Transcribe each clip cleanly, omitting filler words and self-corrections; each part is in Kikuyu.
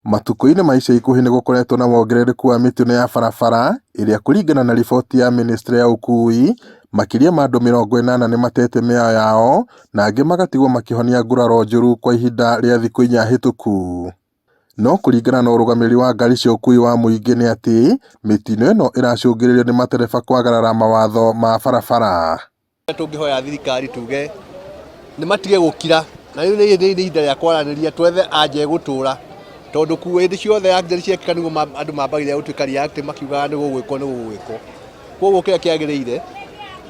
Matukũ-inĩ ma ica ikuhĩ nĩ gũkoretwo na wongerereku wa mĩtino ya barabara ĩrĩa kũringana na riboti ya mĩnĩstrĩ ya ũkui, makĩria ma andũ 80 nĩ matete mĩoyo yao na angĩ magatigwo makĩhonia nguraro njũru kwa ihinda rĩa thikũ 4 hĩtũku. No kũringana na ũrũgamĩrĩri wa ngari cia ũkui wa mũingĩ nĩ atĩ mĩtino ĩno ĩracũngĩrĩrio nĩ matereba kwagarara mawatho ma barabara. Tũngĩhoya thirikari tuge nĩ matige gũkira na rĩu nĩ ihinda rĩa kwaranĩria twethe anja ĩgũtũra tondũ ku hĩndĩ ciothe accident ciekĩka nĩguo andũ mambagĩrĩria gũtuĩka reactive makiugaga nĩ gũgwĩkwo nĩ gũgwĩkwo. Koguo kĩrĩa kĩagĩrĩire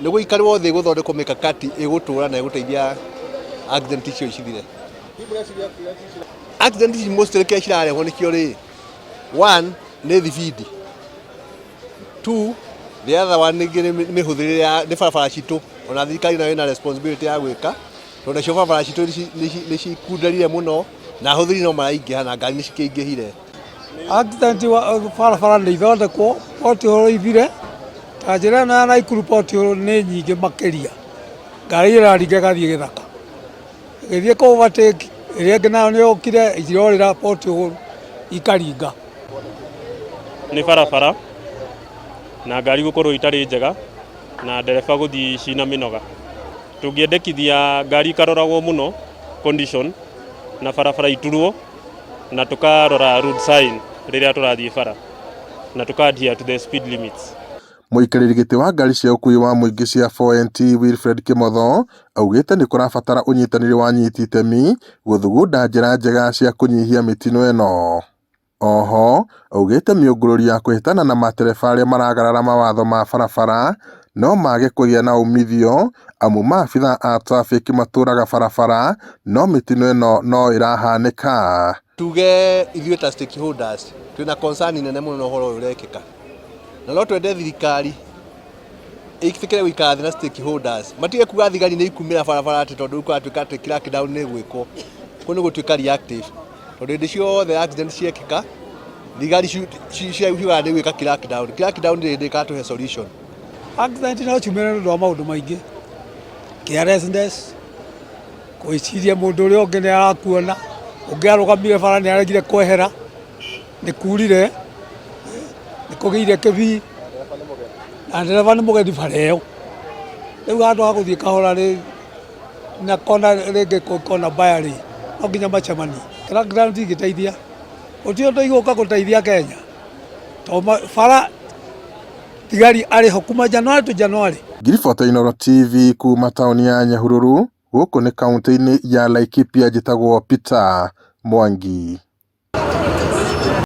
nĩ gũikarwo thĩ gũthondekwo mĩkakati ĩgũtũra na ĩgũteithia accident icio cithire. Accident ici mostly kĩrĩa cirarehwo nĩkĩo rĩ, one nĩ thibindi. Two, the other one ningĩ nĩ mĩhũthĩrĩre ya nĩ barabara citũ ona thirikari nayo ĩna responsibility ya gwĩka tondũ nacio barabara citũ nĩ cikunderire mũno na ahũthĩri no maraingĩha na ngari nĩ cikĩingĩhire. Accident barabara nĩ ithondekwo pothole ithire ta njĩra ĩno ya Naikuru pothole nĩ nyingĩ makĩria ngari ĩraringa ĩgathiĩ gĩthaka ĩgĩthiĩ kũ overtake ĩrĩa ĩngĩ nayo nĩ yokire irorĩra pothole ikaringa. Nĩ barabara na ngari gũkorwo itarĩ njega na ndereba gũthiĩ cina mĩnoga. Tũngĩendekithia ngari ikaroragwo mũno condition na barabara iturwo na tũkarora road sign rĩrĩa tũrathiĩ bara na tũka adhere to the speed limits. Mũikarĩri gĩtĩ wa ngari cia ũkui wa mũingĩ cia 4NT Wilfred Kĩmotho augĩte nĩ kũrabatara ũnyitanĩri wa anyiti itemi gũthugunda njĩra njega cia kũnyihia mĩtino ĩno. Oho augĩte mĩũngũrũrio ya kũhĩtana na matereba arĩa maragarara mawatho ma barabara no mage kũgĩa na umithio amu maabitha a traffic matũraga barabara no mĩtino ĩno no ĩrahanĩka. Tuge ithuĩ ta stakeholders twĩna concern nene mũno na ũhoro ũyũ ũrekĩka na no twende thirikari ĩtĩkĩre gũikara thĩ na stakeholders matige kuga thigari nĩ ikumĩra barabara atĩ tondũ rĩu kũratuĩka atĩ crackdown nĩ ĩgwĩkwo kũu nĩ gũtuĩka reactive tondũ hĩndĩ ciothe accident ciekĩka thigari ciugaga nĩ gwĩka crackdown crackdown ndĩrĩ hĩndĩ ĩgatũhe solution. Accident no ciumĩre nĩ ũndũ wa maũndũ maingĩ, carelessness, gwĩciria mũndũ ũrĩa ũngĩ nĩ arakuona, ũngĩ arũgamire bara nĩ aregire kwehera, nĩ kurire, nĩ kũgĩire kĩbii, na ndereba nĩ mũgeni bara ĩyo. Rĩu handũ ha gũthiĩ kahora rĩ, na kona rĩngĩ kona mbaya rĩ, no nginya macemanie. Crackdown ndĩngĩteithia, gũtirĩ ũndũ igũka gũteithia Kenya, tondũ bara thigari arĩ ho kuma January to January. Ngiribota Inooro TV kuma taũni ya Nyahururu, gũkũ nĩ kaũntĩ-inĩ ya Laikipia njĩtagwo Peter Mwangi.